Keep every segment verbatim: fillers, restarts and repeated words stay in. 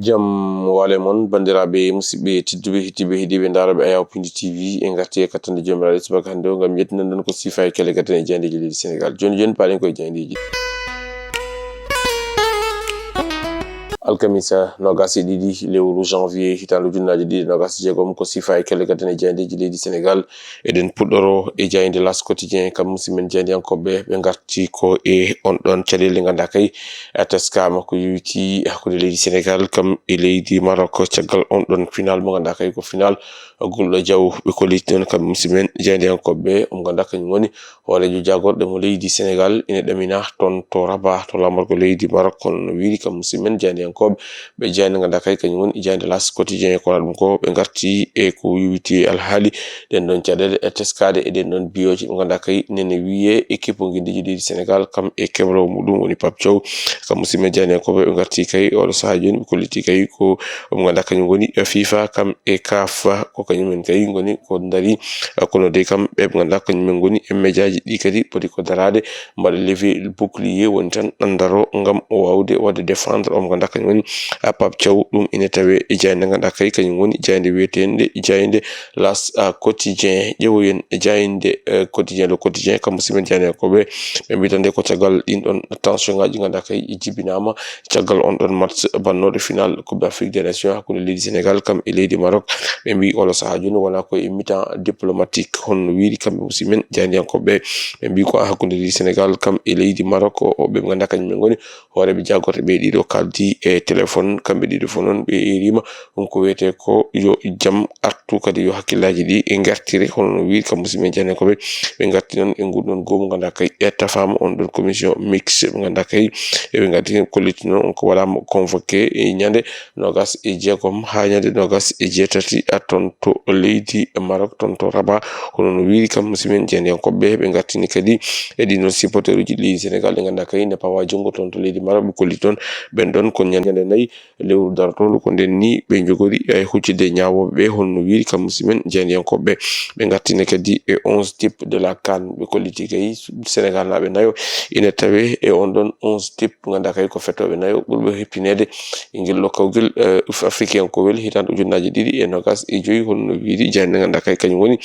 Jam wale mon, banndiraaɓe musidɓe tedduɓe, heddiiɓe, heɗiiɓe, ndaarooɓe Ayaw Pindi T V, en ngarti e kattande Joomiraaɗo subaka hannde o, ngam yettinande on ko siifa e kelle gadane e jaayndeeji leydi Senegaal. Jooni jooni, paaɗen koye jaayndeeji. Alkamisa noogaas e ɗiɗi lewru janvier, hitaande ujunnaaje ɗiɗi e noogaas e jeegom, ko siifa e kelle gadane e jaayndeeji leydi Senegaal. Eɗen puɗɗoro e jaaynde L'As Quotidien, kam musidɓe men jaayndiyankooɓe, ɓe ngarti ko e on ɗon caɗeele, nganndaa kay, eh, teskaama ko yowitii hakkunde leydi Senegaal kam e leydi Maroc, caggal on ɗon final mo nganndaa kay ko final gulɗo jaw. Ɓe kolliti noon kam musidɓe men jaayndiyankooɓe, on nganndaa kañum woni hooreejo jaagorɗe mo leydi Senegaal ina ɗamina toon to Rabat, to laamorgo leydi Maroc. Kono no wiiri kam musidɓe men jaayndiyankooɓe, ɓe jaaynde nganndaa kay kañum woni jaaynde L'As Quotidien, ko ɗum ko ɓe ngarti e ko yowitii alhaali ɗen ɗon caɗeele e teskaade e ɗen ɗon biyooji ɓe nganndaa kay nene wiyee e kippo ngenndiiji leydi Senegaal kam e kebloowo muɗum woni Pape Thiaw. Kam musidɓe men jaayndiyankooɓe, ɓe ngarti kay oɗo sahaa jooni, ɓe kolliti kay ko mo nganndaa kañum woni FIFA kam e CAF, ko kañum en kay ngoni ko ndarii. Kono dey kam ɓe ɓe nganndaa kañum en ngoni e mejaaji ɗi kadi poti ko daraade, mbaɗa lever bouclier woni tan ndaro ngam o waawde waɗde défendre o mo nganndaa kañum woni, ah, Pape Thiaw. Ɗum ina tawee e jaaynde nganndaa kay kañum woni jaaynde wiyeteende jaaynde L'As, ah, Quotidien. Ƴeewoyen jaaynde, eh, Quotidien, Le Quotidien, kam musidɓe men jaayndiyankooɓe, ɓe mbiyi tan de ko caggal ɗin ɗon tension ngaaji nganndaa kay jibinaama caggal on ɗon match bannooɗo final Coupe d'Afrique des Nations hakkunde leydi Senegaal kam e leydi Maroc. Ɓe mbiyi oɗo sahaa jooni wonaa ko e mi-temps diplomatique, hono no wiiri kamɓe musidɓe men jaayndiyankooɓe. Ɓe mbiyi ko hakkunde leydi Senegaal kam e leydi Maroc, o, o ɓe nganndaa kañum en ngoni hooreeɓe jaagorɗe ɓe ɗiɗo kaaldi e téléphone. Kamɓe ɗiɗo fof noon ɓe eeriima ɗum ko wiyetee ko yo jam artu, kadi yo hakkillaaji ɗi e ngartire, hono no wiiri kam musidɓe men jaayndiyankooɓe. Ɓe ngarti noon e nguun ɗoon goomu nganndaa kay e tafaama on ɗoon commission mixte, ɓe nganndaa kay eɓe ngarti kolliti noon on ko waɗaama convoqué e ñande noogaas e jeegom haa ñande noogaas e jeetati, a, toon to leydi Maroc, toon to Rabat. Hono no wiiri kam musidɓe men jaayndiyankooɓe, ɓe ngartini kadi e ɗiin ɗoon supporteruuji leydi Senegaal ɗi nganndaa kay ne pawaa junngo toon to leydi Maroc, ɓe kolliti toon ɓeen ɗoon ko ñande nayi lewru darotoondu, ko ndeen nii ɓe njogori e huccitde ñaawooɓe ɓe, hono no wiiri kam musidɓe men jaayndiyankooɓe. Ɓe ngartini kadi e onze types de la CAN, ɓe kolliti kay Senegaalnaaɓe nayo ina tawee e on ɗoon onze types, nganndaa kay ko fettooɓe nayo ɓurɓe heptineede e ngel ɗo kawgel, eh, afrikiyankowel hitaande ujunnaaji ɗiɗi e noogaas e joy, hono no wiiri jaaynde nganndaa kay kañum woni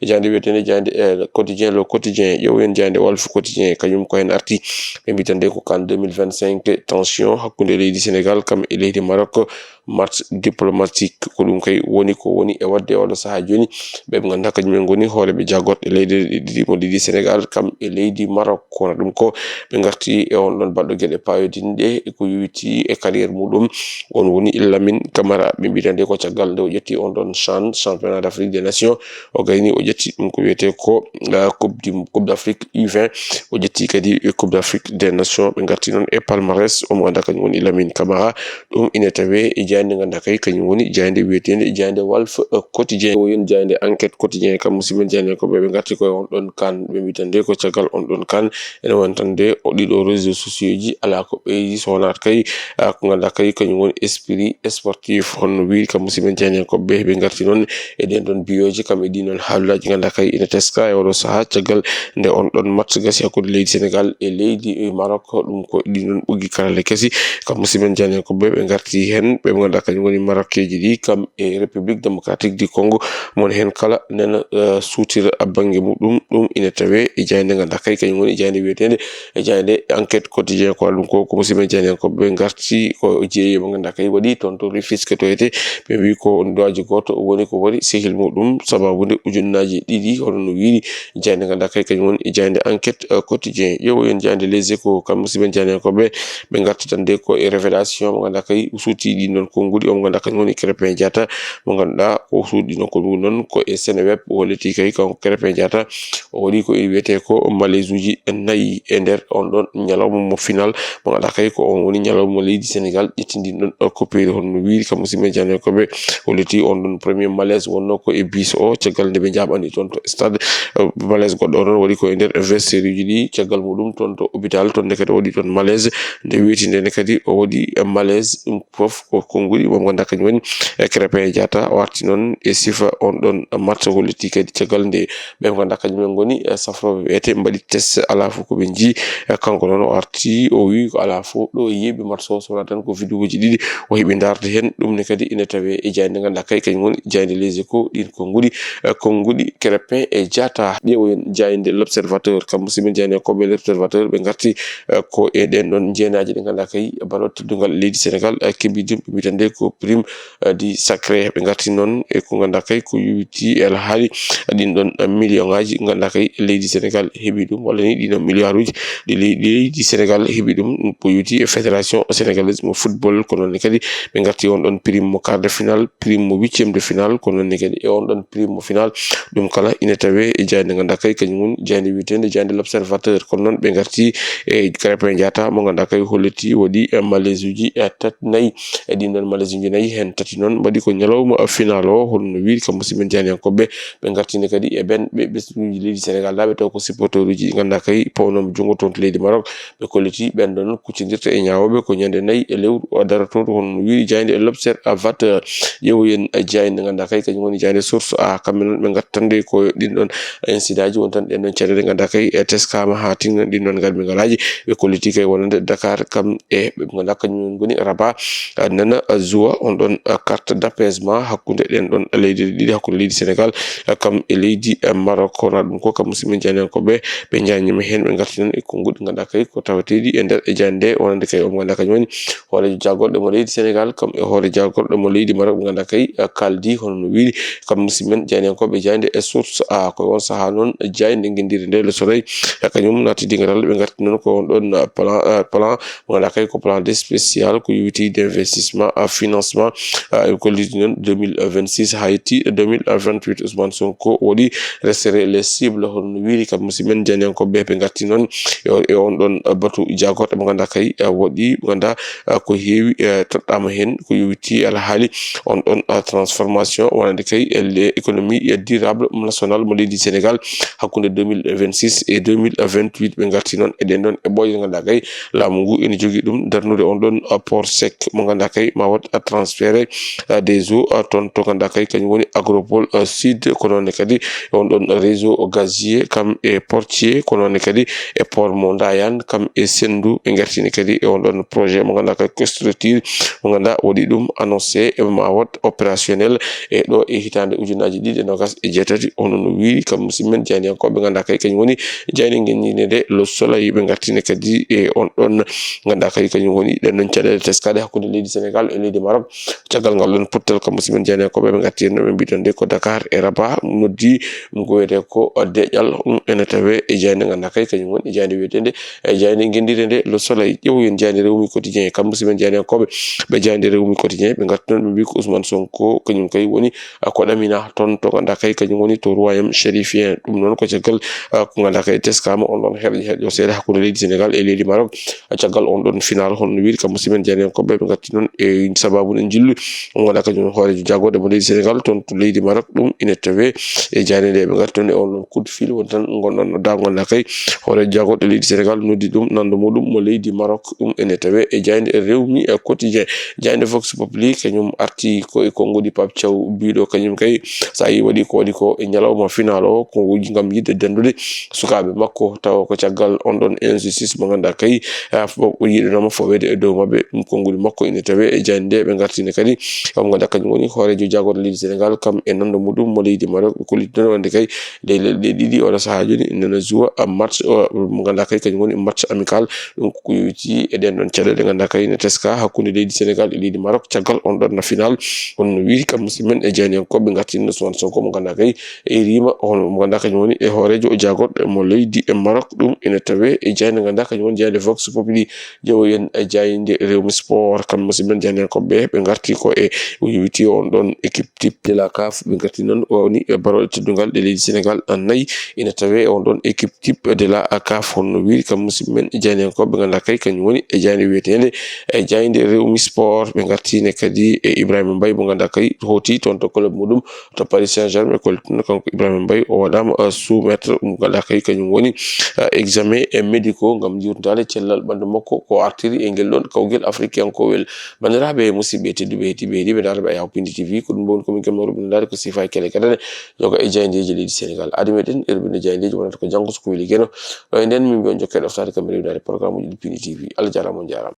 jaaynde wiyeteende jaaynde, eh, Quotidien, Le Quotidien, ƴeewoyen jaaynde Walf Quotidien, kañum ko heen arti. Ɓe mbiyi tan de ko CAN deux mille vingt-cinq, tension hakkunde leydi Senegaal kam e leydi Maroc, match diplomatique, ko ɗum kay woni ko woni e waɗde e oɗo sahaa jooni. Ɓe ɓe nganndaa kañum en ngoni hooreeɓe jaagorɗe leyɗe ɗe ɗiɗi mo leydi Senegaal kam e leydi Maroc. Kono ɗum ko ɓe ngarti e on ɗoon baɗɗo geɗe paayodinɗe e ko yowitii e carrière muɗum. On woni Lamine Camara. Ɓe mbiyi tan de ko caggal nde o ƴetti on ɗoon CHAN, Championnat d'Afrique des Nations, o gayni o ƴetti ɗum ko wiyetee ko, ah, Coupe du, Coupe d'Afrique U vingt. O ƴetti kadi Coupe d'Afrique des Nations. Ɓe ngarti noon e palmarès, omo nganndaa kañum woni Lamine Camara. Ɗum ina tawee e jaaynde nganndaa kay kañum woni jaaynde wiyeteende jaaynde Walf, eh, Quotidien. O yen jaaynde Enquête Quotidien, kam musidɓe men jaayndiyankooɓe, ɓe ngarti koye on ɗoon CAN. Ɓe mbiyi tan de ko caggal on ɗoon CAN, ene woni tan de o ɗiɗo réseaux sociaux ji alaa ko ɓeydi so wonaa kay, ah, ko nganndaa kay kañum woni esprit sportif, hono no wiiri kam musidɓe men jaayndiyankooɓe. Ɓe ngarti noon e ɗeen ɗoon biyooji kam e ɗiin ɗoon haalulaaji nganndaa kay ina teska e oɗo sahaa, caggal nde on ɗoon match gasi hakkunde leydi Senegaal e leydi Maroc. Ɗum ko ɗiin ɗoon ɓoggi karale kesi kam musidɓe men jaayndiyankooɓe, ɓe ngarti heen, ɓe nganndaa kañum woni Marokkeeji ɗi kam e République Démocratique du Congo. Mon heen kala nena, eh, suutira bannge muɗum. Ɗum ina tawee e jaaynde nganndaa kay kañum woni jaaynde wiyeteende e jaaynde Enquête Quotidien. Ko ɗum ko, ko musidɓe men jaayndiyankooɓe, ɓe ngarti ko jeeye mo nganndaa kay waɗi toon to Rufisque to etee. Ɓe mbiyi ko ndooji gooto woni ko waɗi sehil muɗum, sababu nde ujunnaaji ɗiɗi, hono no wiiri jaaynde nganndaa kay kañum woni jaaynde Enquête, eh, Quotidien. Ƴeewoyen jaaynde Les Échos, kam musidɓe men jaayndiyankooɓe, ɓe ngarti tan de ko e révélation mo nganndaa kay suuti ɗiin ɗoon konnguɗi, o mo nganndaa kañum woni Krépin Diatta, mo ngannduɗaa ko suuɗiino ko ɗum noon ko e Seneweb, o holliti kay kanko Krépin Diatta, o waɗi ko e wiyetee ko malaise uji nayi e nder on ɗoon ñalawma mo final, mo ngannduɗaa kay ko on woni ñalawma mo leydi Senegaal ƴettindin ɗoon coupure, hono no wiiri kam musidɓe men jaayndiyankooɓe. Holliti on ɗoon premier malaise wonnoo ko e bus o, caggal nde ɓe njaaɓani toon to stade, eh, malaise goɗɗo o noon waɗi ko e nder vestiaire uji ɗi, caggal muɗum toon to hôpital, toon ne kadi o waɗi toon malaise, nde weeti nde ne kadi o waɗi malaise. Ɗum fof ko, ko Nguɗi mo ngannduɗaa kañum woni, eh, Krépin Diatta, o arti noon e sifa on ɗon match, o holliti kadi caggal nde ɓe ngannduɗaa kañum en ngoni, eh, safrooɓe wiyete mbaɗi test, alaa fof ko ɓe njii, eh, kanko noon o arti o wi ko alaa fof ɗo yeeɓi match o, so wonaa tan ko vidéo ji ɗiɗi o heɓi ndaarde heen. Ɗum ne kadi ina tawee e jaaynde ngannduɗaa kay kañum woni jaaynde Les Échos, ɗin ko nguɗi, eh, ko nguɗi Krépin e Diatta. Ƴeewoyen jaaynde L'Observateur, kam musidɓe jaaynde ko ɓe L'Observateur ɓe ngarti, eh, ko e ɗen ɗon jeenaaji ɗi ngannduɗaa kay ballon teddungal leydi Sénégal, eh, keɓi ɗum, ɓe mbiyata nde ko prime, eh, du sacré. Ɓe ngarti noon e ko ngannduɗaa kay ko yowiti e alhaali ɗin ɗon, eh, million ŋaaji ngannduɗaa kay leydi Sénégal heɓi ɗum, walla ni ɗin ɗon milliard uji ɗi ley-, leydi Sénégal heɓi ɗum, ko yowiti e Fédération Sénégalaise mo football. Ko noon ne kadi ɓe ngarti on ɗon prime mo quart de finale, prime mo huitième de finale, ko noon ne kadi e on ɗon prime mo finale. Ɗum kala ina tawee e jaaynde ngannduɗaa kay kañum woni jaaynde wiyeteende jaaynde L'Observateur. Kono noon ɓe ngarti e Krépin Diatta mo ngannduɗaa kay holliti waɗi, eh, malaise uji, eh, tati nayi. E ɗin ɗon malaise uji nayi heen tati noon mbaɗi ko ñalawma finale o, hono no wiiri kam musidɓe jaayniyankooɓe. Ɓe ngarti ne kadi e ben ɓe ɓesnguuji leydi Sénégal laaɓe taw ko supporter uji ɗi ngannduɗaa kay pawnooɓe junngo toon to leydi Maroc. Ɓe kolliti ɓen ɗon kuccindirta e ñaawooɓe ko ñande nayi e lewru o darotooɗo, hono no wiiri jaaynde e L'Observateur. Ƴeewoyen jaaynde ngannduɗaa kay kañum woni jaaynde Source A, kamɓe noon ɓe ngattande ko ɗin ɗon insidaaji won tan ɗen ɗon caɗeele ngannduɗaa kay e teskaama haa tinna ɗin ɗon ngarmi ngalaaji. Ɓe kolliti kay wonande Dakar kam e ɓe ngannduɗaa kañum en ngoni Rabat, ah, nana, ah, joua on ɗon, ah, carte d'apaisement hakkunde ɗen ɗon leydi ɗiɗi, hakkunde leydi Sénégal, ah, kam e leydi, ah, Maroc. Kono ɗum ko kam musidɓe jaayniyankooɓe ɓe jaayniima heen, ɓe ngarti noon e konnguɗi ngannduɗaa kay ko taweteeɗi e nder e jaaynde nde, wonande kay o mo ngannduɗaa kañum woni hooreejo jaagorɗe mo leydi Sénégal, kam e hoore jaagorɗe mo leydi Maroc, ɓe ngannduɗaa kay, eh, kaaldi hono no wiiri kam musidɓe jaayniyankooɓe jaaynde e Source A. Ko e on sahaa noon jaaynde ngenndire nde Le Soleil, eh, kañum naati dingiral, ɓe ngarti noon ko on ɗon, eh, plan, eh, plan mo ngannduɗaa kay ko plan de spécial ko yowiti d'investissement, eh, financement, eh, e kolliti noon deux mille vingt-six haa yetti deux mille vingt-huit. Ousmane Sonko waɗi resserrer les cibles hono no wiiri kam musidɓe jaayniyankooɓe ɓe ngarti noon e o-, e on ɗon, eh, batu jaagorɗe mo ngannduɗaa kay, eh, waɗi mo ngannduɗaa, eh, ko heewi, eh, toɗɗaama heen ko yowiti alhaali on ɗon, eh, transformation wonande kay, eh, les économies, eh, durable national mo leydi Sénégal hakkunde deux mille vingt-six e deux mille vingt-huit. Ɓe ngarti noon e ɗen ɗon e ɓooyde ngannduɗaa kay laamu ngu ene jogii ɗum darnude on ɗon, eh, port sec mo ngannduɗaa kay ma waɗ, eh, transféré, eh, des eaux, eh, toon to ngannduɗaa kay kañum woni Agropole, eh, Sud, ko noon ne kadi on ɗon réseau gazier kam e portier, ko noon ne kadi e port mo Ndayane kam e Sendou. Ɓe ngartini kadi e on ɗon projet mo ngannduɗaa kadi ko structure mo ngannduɗaa waɗi ɗum annoncé e ma waɗ opérationnel e ɗo e hitaande ujunnaaji ɗiɗi e noogas e jeetati, hono no wiiri kam musidɓe men jaayniyankooɓe ngannduɗaa kay kañum woni jaaynde ngenndire nde Le Soleil. Ɓe ngartini kadi e on ɗon ngannduɗaa kay kañum woni ɗen ɗon caɗeele teskaaɗe hakkunde leydi Sénégal e leydi Maroc. Caggal ngal ɗon pottal kam musidɓe men jaayniyankooɓe ɓe ngarti heen no ɓe mbiɗon nde ko Dakar e Rabat noddi ɗum ko wiyetee ko deƴƴal, ɗum ene tawee e jaaynde ngannduɗaa kay kañum woni e jaaynde wiyeteende e jaaynde ngenndire nde Le Soleil. Ƴeewoyen jaaynde Rewmi Quotidien, kam musidɓe men jaayniyankooɓe ɓe jaaynde Rewmi Quotidien ɓe ngarti noon ɓe mbi ko Ousmane Sonko kañum kay woni, ah, ko ɗamina toon to ngannduɗaa kay kañum woni to Royaume Chérifien. Ɗum noon ko caggal, ah, ko ngannduɗaa kay teskaama on ɗon herƴe herƴo seeɗa hakkunde leydi Sénégal e leydi Maroc. Caggal on ɗon final hono no wiiri kam musidɓe men jaayniyankooɓe ɓe ngarti noon e sababu no njillu mo ngannduɗaa kañum hooreejo jaagorɗe mo leydi Sénégal toon to leydi Maroc. Ɗum ina tawee e jaaynde nde ɓe ngarti noon e on ɗon coup de fil won tan ngonɗon no daawgal na kay hooreejo jaagorɗe leydi Sénégal noddi ɗum nanndo muɗum mo leydi Maroc. Ɗum ene tawee e jaaynde Rewmi, eh, Quotidien. Jaaynde Vox Populi kañum arti ko e konnguɗi Pape Thiaw biiɗo kañum kay so a yi waɗi ko waɗi ko e ñalawma final o ko wuji ngam yiɗde danndude sukaaɓe makko, tawa ko caggal on ɗon injustice mo ngannduɗaa kay, ah, fo-, o yiɗanoma foweede e dow maɓɓe. Ɗum konnguli makko ina tawee e jaaynde nde ɓe ngartini kadi. Mo ngannduɗaa kañum woni hooreejo jaagorɗe leydi Sénégal, kam e nanndo muɗum mo leydi Maroc, ɓe kolliti noon wonde kay ley leɗɗe ɗiɗi oɗo sahaa jooni nana joua, ah, match, oh, mo ngannduɗaa kay kañum woni match amical. Ɗum ko yowiti e ɗen ɗon caɗeele ngannduɗaa kay ne teska hakkunde leydi Sénégal e leydi Maroc, caggal on ɗon na final. Kono no wiiri kam musidɓe men e jaayniyankooɓe ngartini Ousmane Sonko mo ngannduɗaa kay e riima, hono mo ngannduɗaa kañum woni e hooreejo o jaagorɗe mo leydi e Maroc. Ɗum ina tawee e jaaynde ngannduɗaa kañum woni jaaynde Vox Populi. Ƴeewoyen e jaaynde Rewmi Sport, kam musidɓe men jaayniyankooɓe ɓe ngarti ko e o yowiti on ɗon équipe type de la caf. Ɓe ngarti noon o woni e barooɗe teddungal ɗe leydi Sénégal nayi ina tawee on ɗon équipe type de la caf. Hono no wiiri kam musidɓe men e jaayniyankooɓe ɓe ngannduɗaa kay kañum woni e jaaynde wiyeteende E jaaynde Rewmi Sport, ɓe ngartiino kadi e Ibrahima Mbaye mo ngannduɗaa kay hooti toon to club muɗum to Paris Saint-Germain. Ko holtun kanko Ibrahima Mbaye o waɗaama, eh, soumettre mo ngannduɗaa kay kañum woni, eh, examen e médicaux ngam yurdaade cellal ɓanndu makko ko artiri e ngel ɗoon kawgel afrikankowel. Banndiraaɓe, musidɓe tedduɓe, heɗiiɓe, heɗiiɓe ndaarɓe Ayaw Pindi T V, ko ɗum woni ko min kam nawruɓe ndaari ko sifa e kele kadane joga e jaayndeeji leydi Senegal. Adi meɗen erbinde jaayndeeji wonata ko janngo so ko weli Geno. Ɗo e nden min mbiyon jokkee ɗoftaade kam rewdaade programme uji ɗi Pindi T V. Allah jaaraama, on jaaraama.